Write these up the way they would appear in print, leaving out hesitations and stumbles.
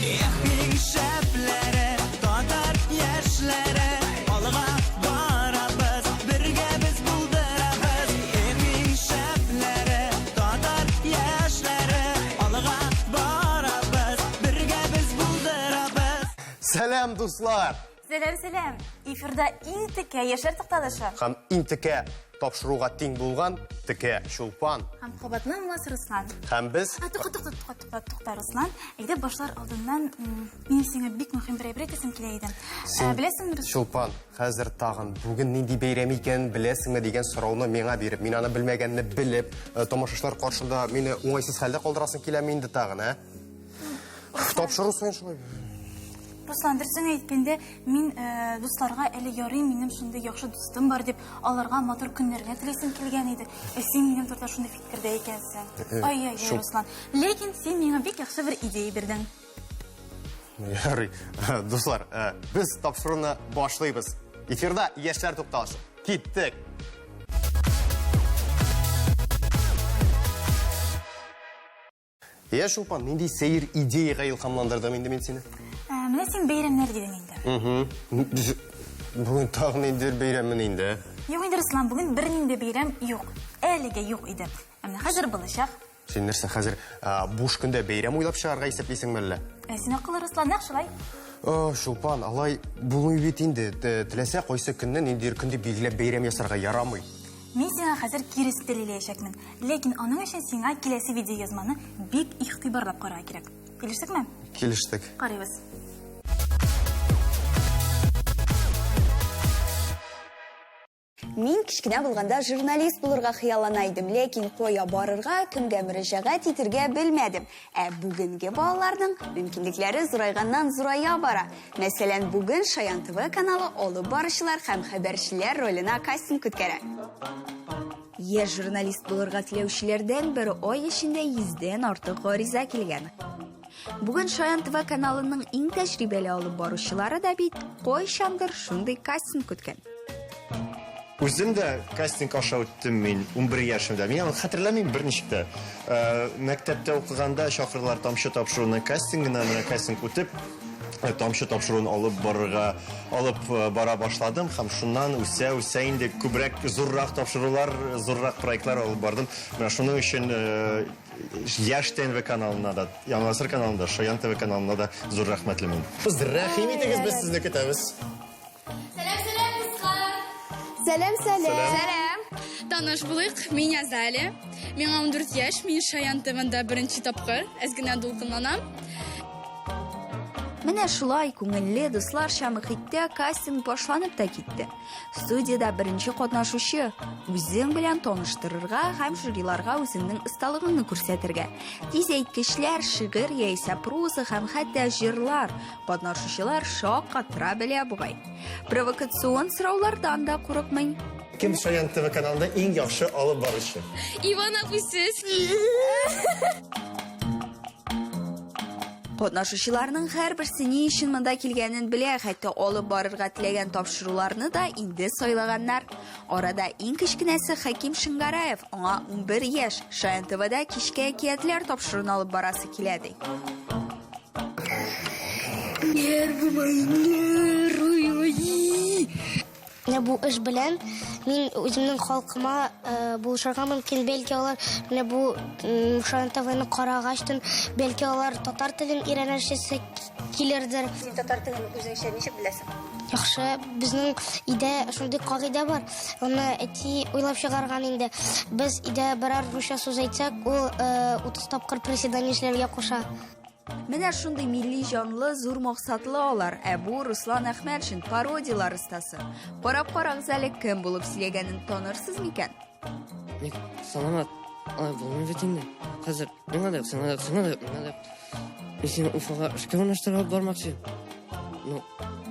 Эх, иң шәпләре, татар яшьләре, алга барабыз, бергә без булдырабыз. Эх, иң шәпләре, татар яшьләре, алга барабыз, бергә без булдырабыз. Сәлам, дуслар! Сәлам, сәлам! Эфирда иң текә яшьләр тукталышы. Һәм иң текә тапшыруга тиң булган текә Чулпан. Һәм кабатланмас Руслан. Һәм без... А, тукта, тукта, тукта, тукта, тукта, Руслан. Әйдә башлар алдыннан минем сиңа бик мөһим бер әйбер әйтәсем килә иде. Син, Ә, беләсеңме, Руслан? Чулпан, хәзер тагын бүген нинди бәйрәм икәнен беләсеңме дигән сорауны миңа биреп, мин аны белмәгәнне белеп, э, тамашачылар каршында мине уңайсыз хәлдә калдырасың киләме инде тагын, ә? Тапшыру саен шулай. Руслан, дөресен әйткәндә, мин э, дусларга әле ярый минем шундый яхшы дустым бар дип, аларга матур көннәргә телисем килгән иде. Ә син минем турыда шундый фикердә икәнсең. Э, Ай-яй-яй, шул- Руслан. Ләкин син миңа бик яхшы бер идея бирдең. Ярый. Дуслар, э, без тапшыруны башлыйбыз. Эфирда яшьләр тукталышы. Киттек. Я, Чулпан, нинди сәер идеяга илһамландырдым инде мин сине? Ә, менә син бәйрәмнәр дидең инде. Угу. Бүген тагын ниндидер бәйрәммени инде? Юк инде, Руслан, бүген бернинди бәйрәм юк. Әлегә юк иде. Ә менә хәзер булачак. Син нәрсә хәзер буш көндә бәйрәм уйлап чыгарга исәплисеңме әллә? Ә син акыллы, Руслан, нәкъ шулай. О, Чулпан, алай булмый бит инде. Теләсә кайсы көнне ниндидер көн дип билгеләп бәйрәм ясарга ярамый. Мин сиңа хәзер киресен дәлилләячәкмен. Ләкин аның өчен сиңа киләсе видеоязманы бик игътибарлап карарга кирәк. Килештекме? Килештек. Карыйбыз. Мин кечкенә булганда журналист булырга хыяллана идем, ләкин кая барырга, кемгә мөрәҗәгать итергә белмәдем. Ә бүгенге балаларның мөмкинлекләре зурайганнан зурая бара. Мәсәлән, бүген Шаян ТВ каналы алып баручылар һәм хәбәрчеләр роленә кастинг үткәрә. Яшь журналист булырга теләүчеләрдән бер ай эчендә йөздән артык гариза килгән. Бүген Шаян ТВ каналының иң тәҗрибәле алып баручылары да бит кайчандыр шундый кастинг үткән. Үзем дә кастинг аша үттем мин 11 яшемдә. Мин аны хәтерләмим берничек тә. Э, мәктәптә укыганда чакырдылар Тамчы тапшыруының кастингына, менә кастинг үтеп, э, Тамчы тапшыруын алып барырга, алып э, бара башладым һәм шуннан үсә үсә инде күбрәк зуррак тапшырулар, зуррак проектлар алып бардым. Менә шуның өчен Яшь ТНВ каналына да, Яңа гасыр каналына да, Шаян ТВ каналына да зур рәхмәтлемен. Рәхим итегез, без сезне көтәбез. Сәлам, сәлам, дуслар! Сәлам, сәлам! Сәлам! Таныш булыйк, мин Азалия. Миңа 14 яшь, мин Шаян ТВнда беренче тапкыр, әз генә дулкынланам. Менә шулай күңелле, дусларча мөхиттә кастинг башланып та китте. Студиядә беренче катнашучы үзең белән таныштырырга һәм жюриларга үзеңнең осталыгыңны күрсәтергә. Тиз әйткечләр, шигырь яисә проза һәм хәтта җырлар Катнашучылар шаккатыра белә бугай. Провокацион сораулардан да курыкмый. Кем Шаян ТВ каналында иң яхшы алып баручы? Иван абый сез. Катнашучыларның һәрберсе ни өчен монда килгәнен белә, хәтта алып барырга теләгән тапшыруларны да инде сайлаганнар. Арада иң кечкенәсе Хәким Шыңгараев, аңа 11 яшь, Шаян ТВда кичке әкиятләр тапшыруын алып барасы килә ди. Нервы мои, нервы мои. Менә бу эш белән мин үземнең халкыма э, булышырга мөмкин. Бәлки алар менә бу Шаян ТВны карагачтын, бәлки алар татар телен өйрәнәшесе килердер. Син татар телен үзеңчә ничек беләсең? Яхшы, безнең өйдә шундый кагыйдә бар. Аны әти уйлап чыгарган инде. Без өйдә берәр русча сүз әйтсәк, ул э, 30 тапкыр приседание эшләргә куша. Менә шундый милли җанлы, зур максатлы алар. Ә бу Руслан Әхмәтшин, пародиялар остасы. Карап карагыз әле, кем булып сөйләгәнен танырсыз микән? Ник, Саламат, алай булмый бит инде. Хәзер миңа да юк, сиңа да юк, сиңа да юк, миңа да юк. Мин сине Уфага эшкә урнаштырып алып бармакчы. Ну,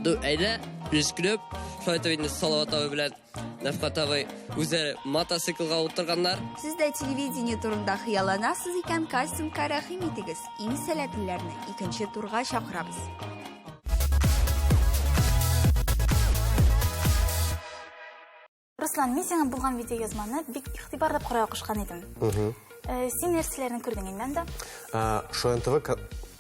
ду, әйдә, рискілеп, шулай итеп инде Салават абый белән Нәфкать абый үзләре мотоциклга утырганнар. Сез дә телевидение турында хыялланасыз икән, кастингка рәхим итегез. Иң сәләтлеләрне икенче турга чакырабыз. Руслан, мин сиңа булган видеоязманы бик игътибарлап карарга кушкан идем. Э, син нәрсәләрне күрдең инде анда? Шаян ТВ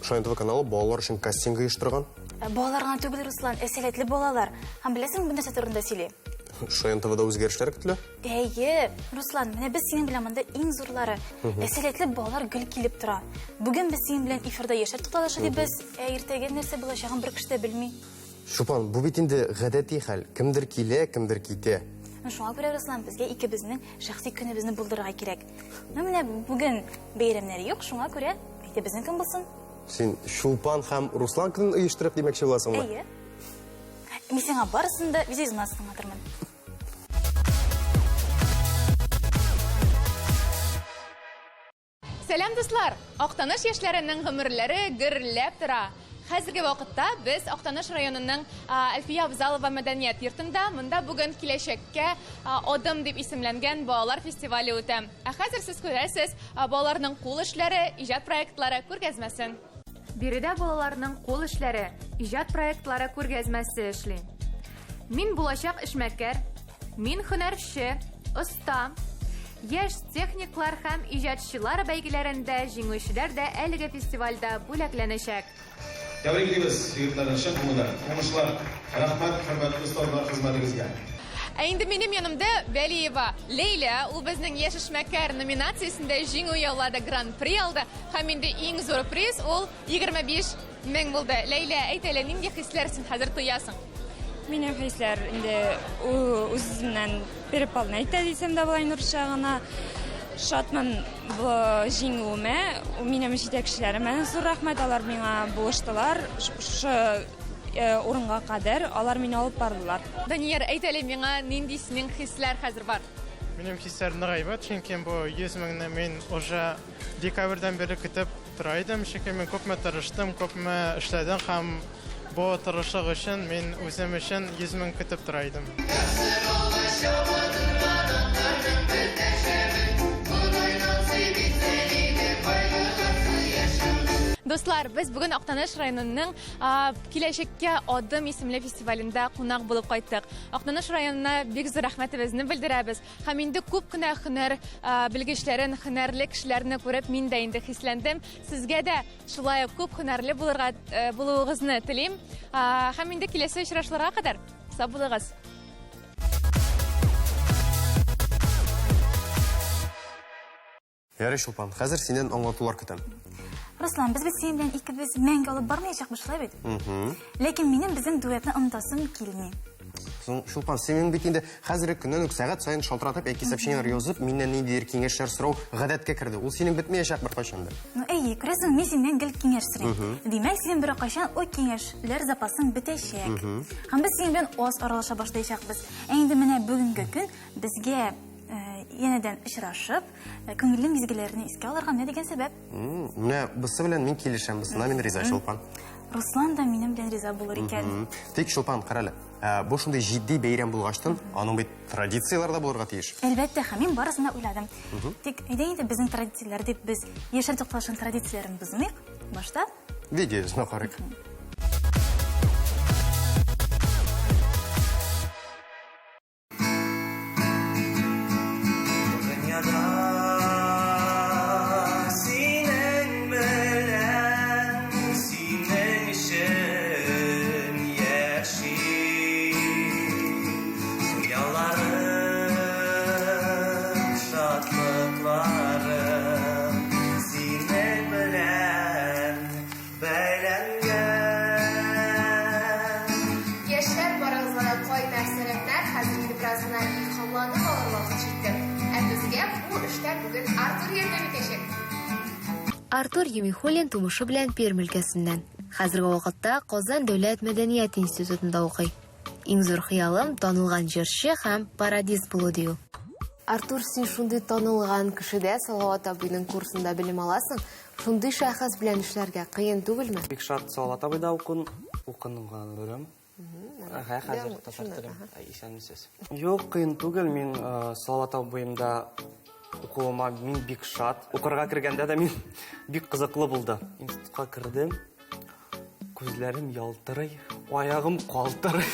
Шаян ТВ каналы балалар өчен кастинг оештырган. Ә, Балалар гына түгел, Руслан, ә сәләтле балалар. Һәм беләсеңме, бу нәрсә турында сөйли? Шаян ТВда үзгәрешләр көтелә. Әйе, Руслан, менә без синең белән монда иң зурлары. Ә сәләтле балалар гел килеп тора. Бүген без синең белән эфирда яшәр тукталышы дибез, ә иртәгә нәрсә булачагын бер кеше дә белми. Чулпан, бу бит инде гадәти хәл. Кемдер килә, кемдер китә. Шуңа күрә, Руслан, безгә икебезнең шәхси көнебезне булдырырга кирәк. Ну, менә бүген бәйрәмнәр юк, шуңа күрә әйдә безнең көн булсын. Син Чулпан һәм Руслан көнен оештырып димәкче буласыңмы? Әйе. Мин сиңа барысын да видеоязмасын аңлатырмын. Сәлам, дуслар! Актаныш яшьләренең гомерләре гөрләп тора. Хәзерге вакытта без Актаныш районының Әлфия Абзалова мәдәният йортында, монда бүген Киләчәккә адым дип исемләнгән балалар фестивале үтә. Ә хәзер сез күрәсез балаларның кул эшләре, иҗат проектлары күргәзмәсен. Биредә балаларның кул эшләре, иҗат проектлары күргәзмәсе эшли. Мин булачак эшмәкәр, Мин һөнәрче, оста. Яшь техниклар һәм иҗатчылар бәйгеләрендә җиңүчеләр дә әлеге фестивальдә бүләкләнәчәк. Тәбриклибез егетләрне чын күңелдән. Уңышлар! Рәхмәт, хөрмәтле остазлар, хезмәтегезгә! Ә инде минем янымда Вәлиева Ләйлә, ул безнең Яшь эшмәкәр номинациясендә җиңү яулады, гран-при алды. Һәм инде иң зур приз ул 25 Мең булды. Ләйлә, әйт әле, нинди хисләр син хәзер тоясың? Минем хисләр инде үземнән переполнять итә дисәм дә була инде урысча гына. Шатмын бу җиңүемә. Минем җитәкчеләремә зур рәхмәт, алар миңа булыштылар. Шушы э, урынга кадәр алар мине алып бардылар. Данияр, әйт әле миңа, нинди синең хисләр хәзер бар? Минем хисләр нык әйбәт, чөнки бу 100 меңне мин уже декабрьдән бирле көтеп Тора идем, чөнки мин күпме тырыштым, күпме эшләдем һәм бу тырышлык өчен мин үзем өчен 100 мең көтеп тора идем. Дуслар, без бүген Актаныш районының Киләчәккә адым исемле фестивалендә кунак булып кайттык. Актаныш районына бик зур рәхмәтебезне белдерәбез. Һәм инде күп кенә һөнәр белгечләрен, һөнәрле кешеләрне күреп, мин дә инде хисләндем. Сезгә дә шулай ук күп һөнәрле булырга булуыгызны телим. Һәм инде киләсе очрашуларга кадәр сау булыгыз. Ярый, Чулпан, хәзер синнән аңлатулар көтәм. Руслан, без бит синең белән икебез мәңге алып бармаячакбыз, шулай бит? Ләкин минем безнең дуэтны онытасым килми. Соң, Чулпан, синең бит инде хәзерге көннән үк сәгать саен шалтыратып яки сообщениеләр язып, миннән ниндидер киңәшләр сорау гадәткә керде. Ул синең бетмәячәк беркайчан да. Ну, әйе, күрәсең, мин синнән гел киңәш сорыйм. Димәк, синең беркайчан ул киңәшләр запасың бетәчәк. Һәм без синең белән аз аралаша башлаячакбыз. Ә инде менә бүгенге көн безгә э, янәдән очрашып, э, күңелле мизгелләрне искә алырга менә дигән сәбәп. Менә бусы белән мин килешәм, бусына мин риза, Чулпан. Руслан да минем белән риза булыр икән. Тик, Чулпан, карале, э, бу шундый җитди бәйрәм булгачтын, аның бит традицияләре дә булырга тиеш. Әлбәттә, һәм мин барысын да уйладым. Тик әйдә инде безнең традицияләр дип без яшәр тукталышын традицияләрен бозмыйк. Башта Видеоны карыйк. Дөньяда синең белән, синең өчен яшим. Хыялларым, шатлыкларым синең белән Бәйләнгән. Яшьләр, барыгызга да кайнар сәламнәр! Хәзер инде бераз гына илһамланып алыр вакыт җитте. Ә безгә бу эштә бүген Артур ярдәм итәчәк. Артур Юмихуллин тумышы белән Пермь өлкәсеннән. Хәзерге вакытта Казан дәүләт мәдәният институтында укый. Иң зур хыялым, танылган җырчы һәм пародист булу, ди ул. Артур, син шундый танылган кешедә, Салават абыйның курсында белем аласың. Шундый шәхес белән эшләргә кыен түгелме? Бик шат Салават абыйда укын, укынганым. Әһә, хәзер татар телем. Исәнмесез. Юк, кыен түгел. Мин э, Салават абыемда укуыма мин бик шат. Укырга кергәндә дә мин бик кызыклы булды. Институтка кердем. Күзләрем ялтырый, аягым калтырый.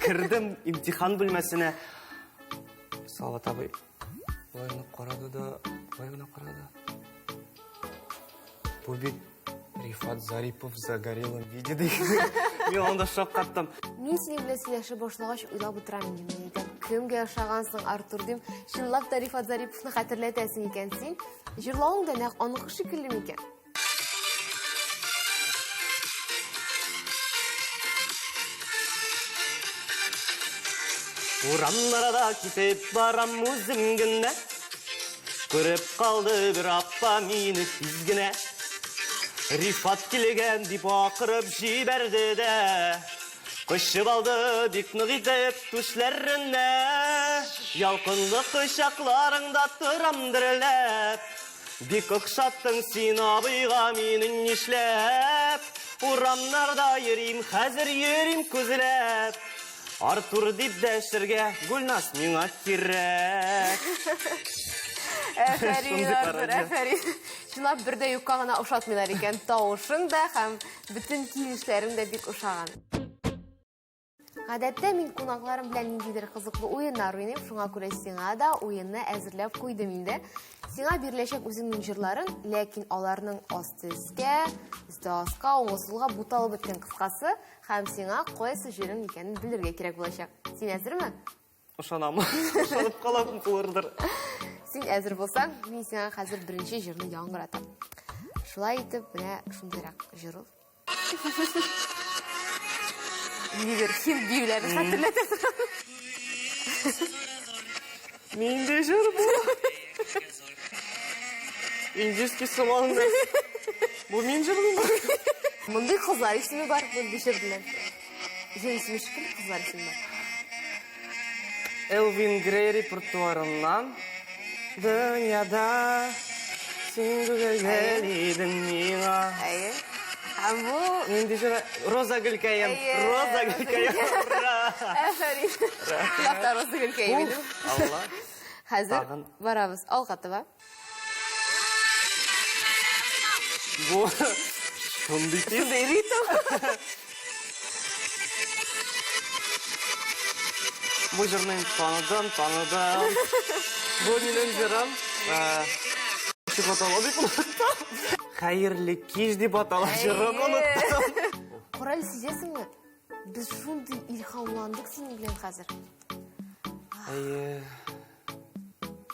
Кердем имтихан бүлмәсенә. Салават абый болай гына карады да, болай гына карады. Бу бит Рифат Зарипов в загорелом виде ди. Мин анда шаккаттым. Мин синең белән сөйләшә башлагач уйлап утырам инде, мин әйтәм, кемгә ошагансың, Артур дим. Чынлап та Рифат Зариповны хәтерләтәсең икән син. Җырлавың да нәкъ аныкы шикелле микән? Урамнарда китеп барам үзем генә. Күреп калды бер апа мине тиз генә. Рифат килгән дип акырып җибәрде дә. Кочып алды бик нык итеп түшләренә. Ялкынлы кочакларыңда торам дерләп. Бик охшаттың син абыйга мине нишләп? Урамнарда йөрим, хәзер йөрим күзләп. Артур дип дәшергә Гөлназ миңа кирәк. Әфәрин, Артур, әфәрин. Чынлап бер дә юкка гына ошатмыйлар икән. Тавышың да һәм бөтен килешләрең дә бик ошаган. Гадәттә мин кунакларым белән ниндидер кызыклы уеннар уйныйм, шуңа күрә сиңа да уенны әзерләп куйдым инде. Сиңа биреләчәк үзеңнең җырларың, ләкин аларның асты өскә, өсте аска, уңы сулга буталып беткән кыскасы, һәм сиңа кайсы җырың икәнен белергә кирәк булачак. Син әзерме? Ышанам. Ышанып калам булырдыр. Син әзер булсаң, мин сиңа хәзер беренче җырны яңгыратам. Шулай итеп, менә шундыйрак җыр ул. Нидер хин биюләрен хәтерләтә. Нинди җыр бу? Индийский сыман. Бу мин җырлыйм. Мондый кызлар исеме бар, мондый җыр белән. Җыр исеме шикелле кызлар исеме бар. Элвин Грей репертуарыннан Дөньяда син гүзәл идең миңа. Әйе. Һәм бу Нинди җыр? Роза гөлкәем. Роза гөлкәем. Ура! Әфәрин. Чынлап Роза гөлкәем иде. Алла. Хәзер барабыз алга таба. Бу шундый тиз ритм. Бу җырны инде таныдым, таныдым. Бу минем җырым. Ничек атала дип оныттым. Хәерле кич дип атала җырым оныттым. Кораль сизәсеңме? Без шундый илһамландык синең белән хәзер. Әйе.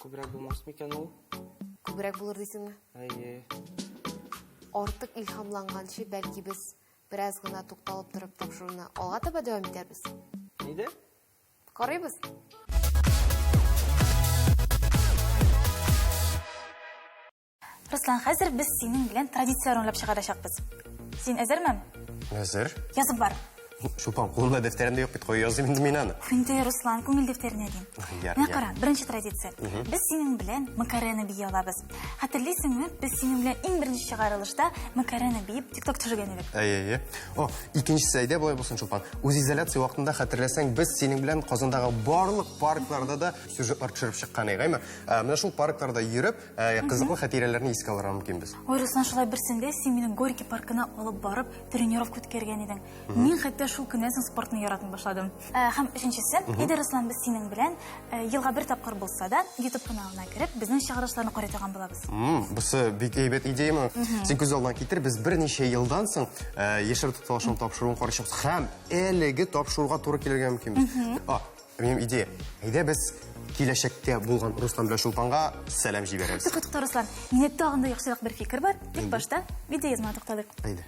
Күбрәк булмас микән ул? Күбрәк булыр дисеңме? Әйе. Артык илһамланганчы, бәлки без бераз гына тукталып торып тапшыруны алга таба дәвам итәрбез. Нидә? Карыйбыз. Руслан, хәзер без синең белән традицияләр уйлап чыгарачакбыз. Син әзерме? Әзер. Язып бар. Чулпан, кулымда дәфтәрем дә юк бит, кая языйм инде мин аны? Инде, Руслан, күңел дәфтәренә дим. Яр, Менә яр. кара, беренче традиция. Без синең белән Макарена бии алабыз. Хәтерлисеңме, без синең белән иң беренче чыгарылышта Макарена биеп TikTok төшергән идек. Әйе, әйе. О, икенчесе әйдә болай булсын, Чулпан. Үзизоляция вакытында хәтерләсәң, без синең белән Казандагы барлык паркларда да сюжетлар төшереп чыккан идек, әйме? Менә шул паркларда йөреп, кызыклы хатирәләрне искә алырга мөмкинбез. Ой, Руслан, шулай берсендә син мине Горький паркына алып барып, тренировка үткәргән идең. Мин хәтта шул көннән соң спортны яратмый башладым. Һәм өченчесе, әйдә, Руслан, без синең белән елга бер тапкыр булса да, YouTube каналына кереп, безнең чыгарылышларны карый торган булабыз. Бусы бик әйбәт идеямы? Син күз алдына китер, без берничә елдан соң Яшьләр тукталышының тапшыруын карыйчакбыз һәм әлеге тапшыруга туры килергә мөмкинбез. Минем идея. Әйдә без киләчәктә булган Руслан белән Чулпанга сәлам җибәрәбез. Тукта, тукта, Руслан. Миндә тагын да яхшырак бер фикер бар. Тик башта видеоязмага тукталыйк. Әйдә.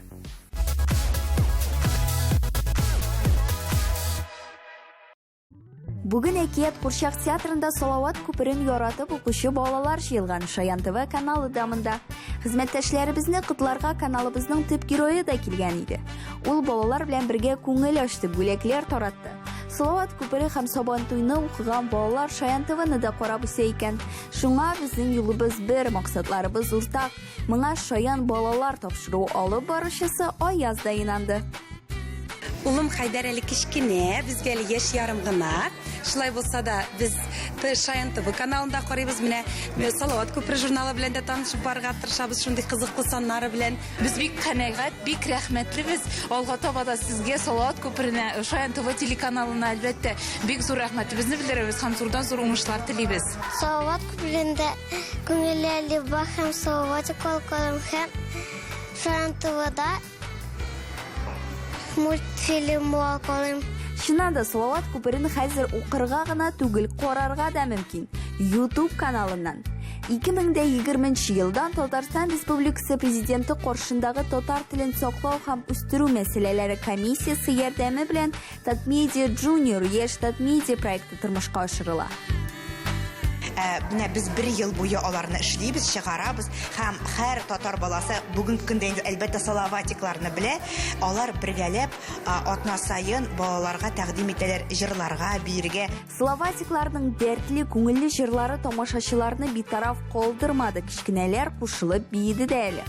Бүген Әкият курчак театрында Салават күперен яратып укучы балалар җыелган. Шаян ТВ каналы да монда. Хезмәттәшләребезне котларга каналыбызның төп герое да килгән иде. Ул балалар белән бергә күңел ачты, бүләкләр таратты. Салават күпере һәм Сабантуйны укыган балалар Шаян ТВны да карап үсә икән. Шуңа безнең юлыбыз бер, максатларыбыз уртак. Моңа Шаян балалар тапшыруы алып баручысы Аяз да инанды. Улым Хәйдәр әле кечкенә, безгә әле яшь ярым гына. Шулай булса да, без Шаян ТВ каналында карыйбыз. Менә Салават күпере журналы белән дә танышып барырга тырышабыз, шундый кызыклы саннары белән. Без бик канәгать, бик рәхмәтлебез. Алга таба да сезгә Салават күперенә, Шаян ТВ телеканалына, әлбәттә, бик зур рәхмәтебезне белдерәбез һәм зурдан-зур уңышлар телибез. Салават күперендә күңелле әлифба һәм Салаватик алкаларым һәм Шаян ТВда мультфильмлар карыйм. Чыннан да, Салават күперен хәзер укырга гына түгел, карарга да мөмкин. YouTube каналыннан. 2020 елдан Татарстан Республикасы Президенты каршындагы татар телен саклау һәм үстерү мәсьәләләре комиссиясе ярдәме белән Татмедиа Junior яшь Татмедиа проекты тормышка ашырыла. Ә, менә без бер ел буе аларны эшлибез, чыгарабыз һәм һәр татар баласы бүгенге көндә инде әлбәттә салаватикларны белә. Алар бергәләп атна саен балаларга тәкъдим итәләр җырларга, биергә. Салаватикларның дәртле, күңелле җырлары тамашачыларны битараф калдырмады, кечкенәләр кушылып биеде дә әле.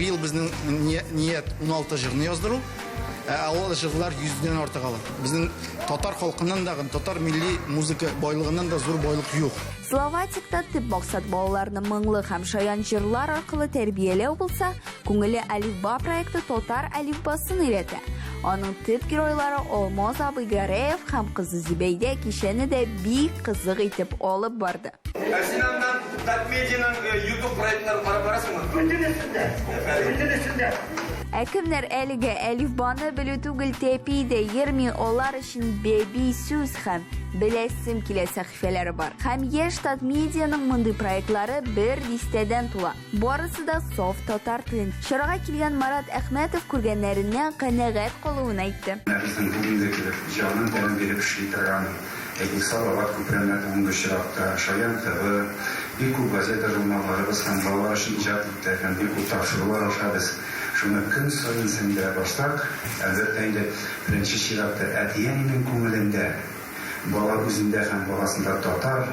Быел безнең ният 16 җырны яздыру. Ә ул җырлар 100дән артык ала. Безнең татар халкыннан да, татар милли музыка байлыгыннан да зур байлык юк. Салаватикта төп максат балаларны моңлы һәм шаян җырлар аркылы тәрбияләү булса, Күңелле әлифба проекты татар әлифбасын өйрәтә. Аның төп геройлары Алмаз абый Гәрәев һәм кызы Зөбәйдә кичәне дә бик кызык итеп алып барды. Ә син аннан Татмедианың YouTube проектларын карап барасыңмы? Бөтенесен дә. Бөтенесен дә. Ә кемнәр әлегә әлифбаны белү түгел тәпи дә йөрми, алар өчен бәби сүз һәм беләсем килә сәхифәләре бар. Һәм яшь Татмедианың мондый проектлары бер дистәдән тула. Барысы да саф татар телен. Чарага килгән Марат Әхмәтов күргәннәреннән канәгать калуын әйтте. Менә безнең бүгенге кебек җанын-тәнен биреп эшли торган, әйтик, Салават күперенә бүгенге очракта, Шаян ТВ, бик күп газета-журналларыбыз һәм балалар өчен иҗат иттергән бик күп тапшырулар аша без шуны көн саен сеңдерә барсак, әлбәттә инде, беренче чиратта әти-әнинең күңелендә, бала үзендә һәм баласында татар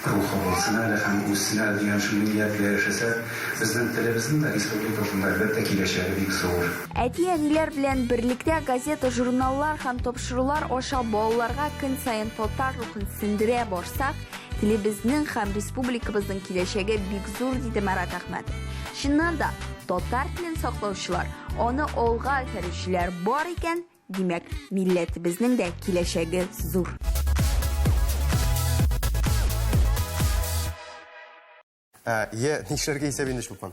Рухы булсын әле һәм үссен әле дигән шундый ният белән яшәсәк, безнең телебезнең дә, республикабызның да, әлбәттә, киләчәге бик зур. Әти-әниләр белән берлектә газета-журналлар һәм тапшырулар аша балаларга көн саен татар рухын сеңдерә барсак, телебезнең һәм республикабызның киләчәге бик зур, диде Марат Әхмәтов. Чыннан да, татар телен саклаучылар, аны алга этәрүчеләр бар икән, Димәк, милләтебезнең дә киләчәге зур. Ә, е, нишләргә исәп инде, Чулпан?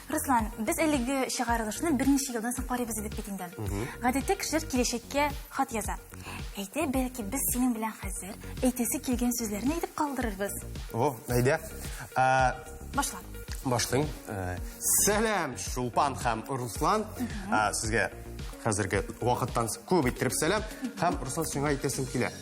Руслан, без әлеге чыгарылышны берничә елдан соң карыйбыз идек бит инде. Гадәттә кешеләр киләчәккә хат яза. Әйдә, бәлки без синең белән хәзер әйтәсе килгән сүзләрне әйтеп калдырырбыз. О, әйдә. Башла. Башлыйм. Сәлам, Чулпан һәм Руслан. Сезгә хәзерге вакыттан күп иттереп сәлам. Һәм Руслан, сиңа әйтәсем килә.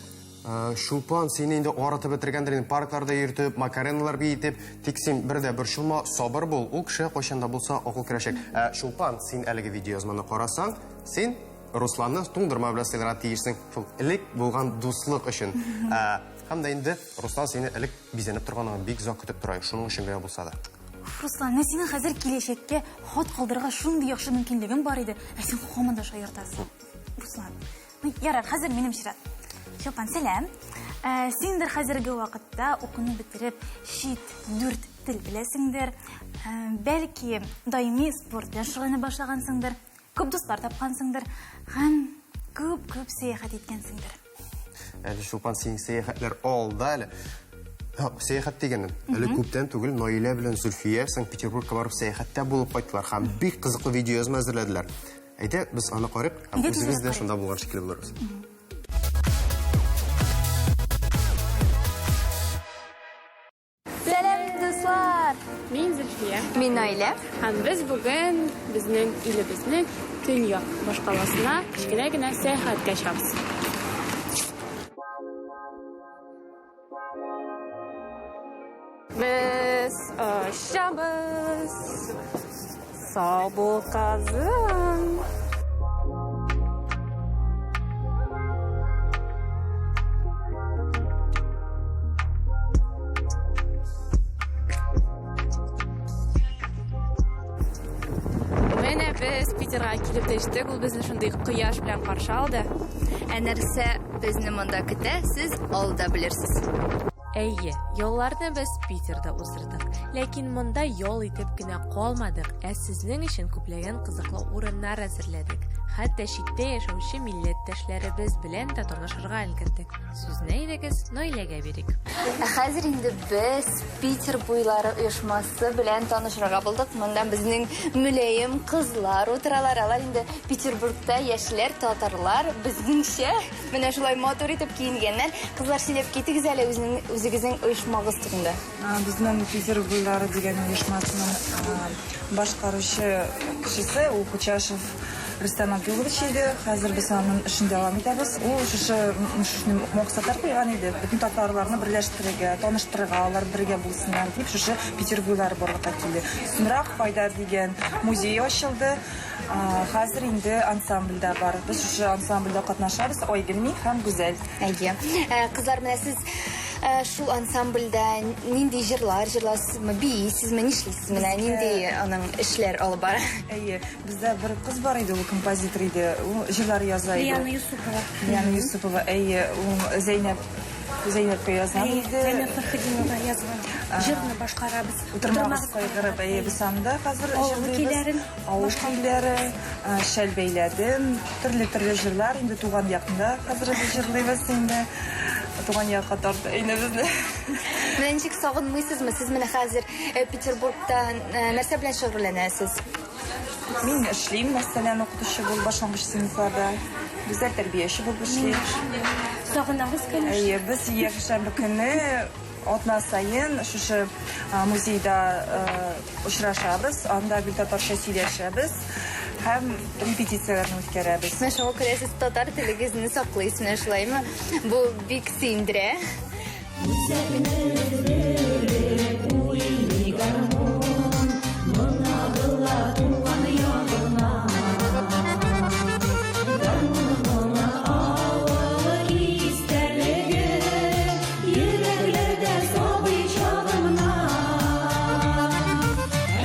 Чулпан сине инде арытып бетергәндер инде, паркларда йөртеп, макареналар биетеп, тик син бер дә борчылма, сабыр бул, ул кешегә кайчан да булса акыл керәчәк. Ә Чулпан, син әлеге видеоязманы карасаң, син Русланны туңдырма белән сыйларга тиешсең, шул элек булган дуслык өчен. Һәм дә инде Руслан сине элек бизәнеп торганыңны бик озак көтеп тора, шуның өчен генә булса да. Руслан, менә синең хәзер киләчәккә хат калдырырга шундый яхшы мөмкинлегең бар иде, ә син һаман да шаяртасың. Руслан, ну, ярар, хәзер минем чират. Чулпан, сәлам. Ә, синдер хәзерге вакытта укуны бетереп, чит дүрт тел беләсеңдер. Ә, бәлки, даими спорт белән шөгыльләнә башлагансыңдыр. Күп дуслар тапкансыңдыр һәм күп-күп сәяхәт иткәнсеңдер. Әле Чулпан, синең сәяхәтләр алда әле. Сәяхәт дигәннән, әле күптән түгел Наилә белән Зөлфия Санкт-Петербургка барып сәяхәттә булып кайттылар һәм бик кызыклы видеоязма әзерләделәр. Әйдә, без аны карыйк һәм үзебез дә шунда булган шикелле булырбыз. Сәлам, дуслар! Мин Зөлфия. Мин Наилә. Һәм без бүген безнең илебезнең төньяк башкаласына кечкенә генә сәяхәткә чыгабыз. Без очабыз. Сау бул, Казан! Менә без Питерга килеп төштек. Ул безне шундый кояш белән каршы алды. Ә нәрсә безне монда көтә, сез алда белерсез. Әйе, ялларны без Питерда уздырдык. Ләкин монда ял итеп кенә калмадык, ә сезнең өчен күпләгән кызыклы урыннар әзерләдек. Хәтта читтә яшәүче милләттәшләребез белән дә танышырга өлгердек. Сүзне әйдәгез Наиләгә бирик. Ә хәзер инде без Питер буйлары оешмасы белән танышырга булдык. Монда безнең мөлаем кызлар утыралар. Алар инде Петербургта яшьләр, татарлар, безнеңчә. Менә шулай матур итеп киенгәннәр. Кызлар, сөйләп китегез әле үзенең, үзегезнең оешмагыз турында. Безнең Питер буйлары дигән оешмасының башкаручы кешесе ул Кучашев Рөстәм Абдуллович иде. Хәзер без аның эшен дәвам итәбез. Ул шушы шушы максатлар куйган иде. Бөтен татарларны берләштерергә, таныштырырга, алар бергә булсыннар дип, шушы Питер буйлары барлыкка килде. Соңрак Файда дигән музей ачылды. Хәзер инде ансамбль дә бар. Без шушы ансамбльдә катнашабыз. Айгөл мин һәм Гүзәл. Әйе. Э, кызлар, менә сез э, шул ансамбльдә нинди җырлар җырласызмы, биисезме, нишлисез менә, нинди аның эшләр алып бара? Әйе, бездә бер кыз бар иде, ул композитор иде. Ул җырлар яза иде. Лиана Юсупова. Лиана Юсупова, әйе, ул Зәйнәп Зәйнәпкә язган иде. Зәйнәп Фәрхетдинова язган җырны башкарабыз. Утырмагыз кайгырып, әйе, без анда хәзер Авыл көйләрен. Авыл көйләре, шәл бәйләдем, төрле-төрле җырлар инде туган якында хәзер без җырлыйбыз инде. Туган якка тарта инде безне. Менә ничек сагынмыйсызмы? Сез менә хәзер э, Петербургта э, нәрсә белән шөгыльләнәсез? Мин эшлим, мәсәлән, укытучы булып башлангыч сыйныфларда. Гүзәл тәрбияче булып эшли. Сагынабыз, конечно. Әйе, без якшәмбе көне Атна саен шушы музейда очрашабыз, анда гел татарча сөйләшәбез һәм репетицияләрне үткәрәбез. Менә шуңа күрә сез татар телегезне саклыйсыз, менә шулаймы? Бу бик сөендерә. Йөрәкләрдә сабый чагымнан.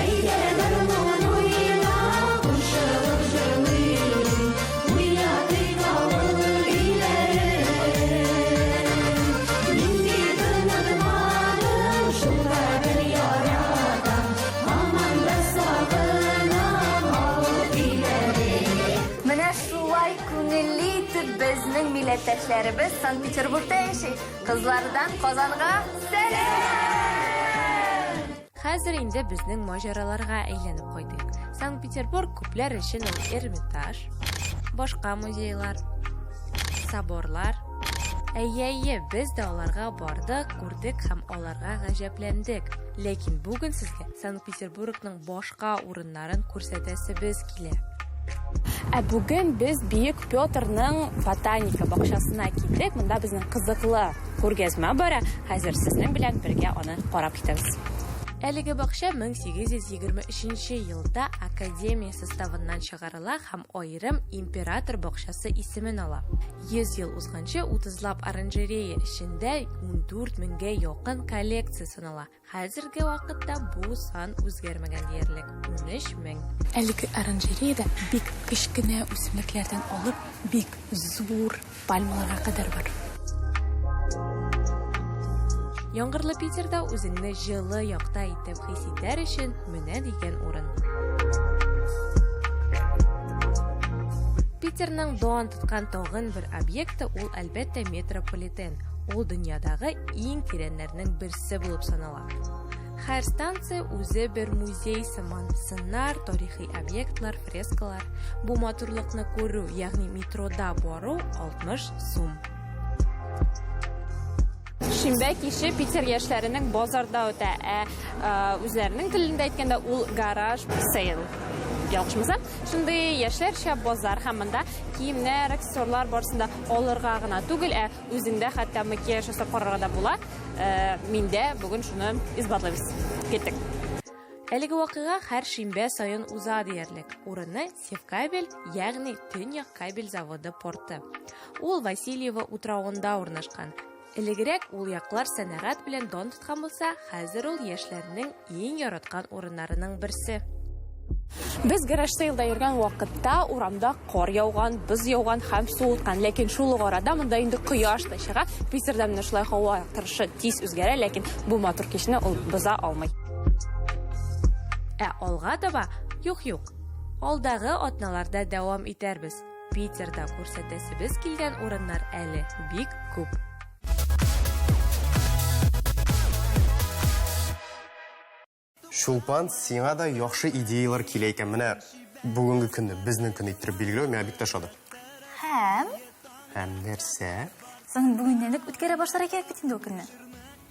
Әйдә гармун уйна, кушылып җырлыйк, Уйнатыйк авыл көйләрен. Мин бит онытмадым, шулкадәр яратам, Һаман да сагынам авыл көйләрен. Менә шулай күңелле итеп безнең милләттәшләребез Санкт-Петербургта яши. Кызлардан Казанга сәлам! Хәзер инде безнең маҗараларга әйләнеп кайтыйк. Санкт-Петербург күпләр өчен ул Эрмитаж, башка музейлар, соборлар. Әйе, әйе, без дә аларга бардык, күрдек һәм аларга гаҗәпләндек. Ләкин бүген сезгә Санкт-Петербургның башка урыннарын күрсәтәсебез килә. Ә бүген без Бөек Петрның ботаника бакчасына килдек. Монда безнең кызыклы күргәзмә бара. Хәзер сезнең белән бергә аны карап китәбез. Әлеге бакча 1823 елда академия составыннан чыгарыла һәм аерым император бакчасы исемен ала. 100 ел узганчы утызлап оранжерея эчендә 14 меңгә якын коллекция санала. Хәзерге вакытта бу сан үзгәрмәгән диярлек, 13 мең. Әлеге оранжереяда бик кечкенә үсемлекләрдән алып, бик зур пальмаларга кадәр бар. Яңгырлы Питерда үзеңне җылы якта итеп хис итәр өчен менә дигән урын. Питерның дан тоткан тагын бер объекты ул, әлбәттә, метрополитен. Ул дөньядагы иң тирәннәрнең берсе булып санала. Һәр станция үзе бер музей сыман. Сыннар, тарихи объектлар, фрескалар. Бу матурлыкны күрү, ягъни метрода бару 60 сум. Шимбә киче Питер яшьләренең базарда үтә, ә үзләренең телендә әйткәндә ул гараж сейл. Ялгышмасам, шундый яшьләрчә базар һәм монда киемнәр, аксессуарлар барысын да алырга гына түгел, ә Үзеңдә хәтта макияж ясап карарга да була. Э, миндә бүген шуны исбатлыйбыз. Киттек. Әлеге вакыйга һәр шимбә саен уза диярлек. Урыны Севкабель, ягъни Төньяк кабель заводы порты. Ул Васильево утравында урнашкан. Элегрәк ул яклар сәнәгать белән дан тоткан булса, хәзер ул яшьләрнең иң яраткан урыннарының берсе. Без гараж сейлда йөргән вакытта урамда кар яуган, боз яуган һәм суыткан. Ләкин шул ук арада монда инде кояш та чыга. Питерда менә шулай һава торышы тиз үзгәрә, ләкин бу матур кичне ул боза алмый. Ә алга таба, юк-юк, алдагы атналарда дәвам итәрбез. Питерда күрсәтәсебез килгән урыннар әле бик күп. Чулпан, сиңа да яхшы идеялар килә икән. Менә бүгенге көнне безнең көн иттереп билгеләү миңа бик тә ошады. Һәм? Һәм нәрсә? Соң бүгеннән үк үткәрә башларга кирәк бит инде ул көнне.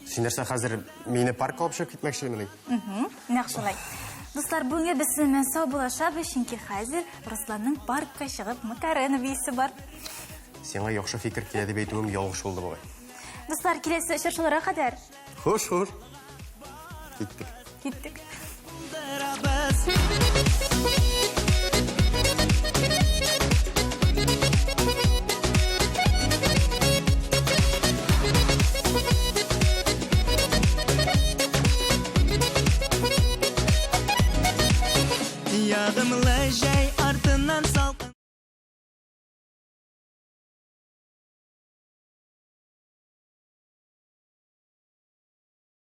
Син нәрсә хәзер мине паркка алып чыгып китмәкчемени? Угу, нәкъ шулай. Дуслар, бүгенге без сезнең белән саубуллашабыз, чөнки хәзер Русланның паркка чыгып Макарена биисе бар. Сиңа яхшы фикер килә дип әйтүем ялгыш булды бугай. Дуслар, киләсе очрашуларга кадәр. Хуш, хуш. Киттек. Киттек. Булдырабыз.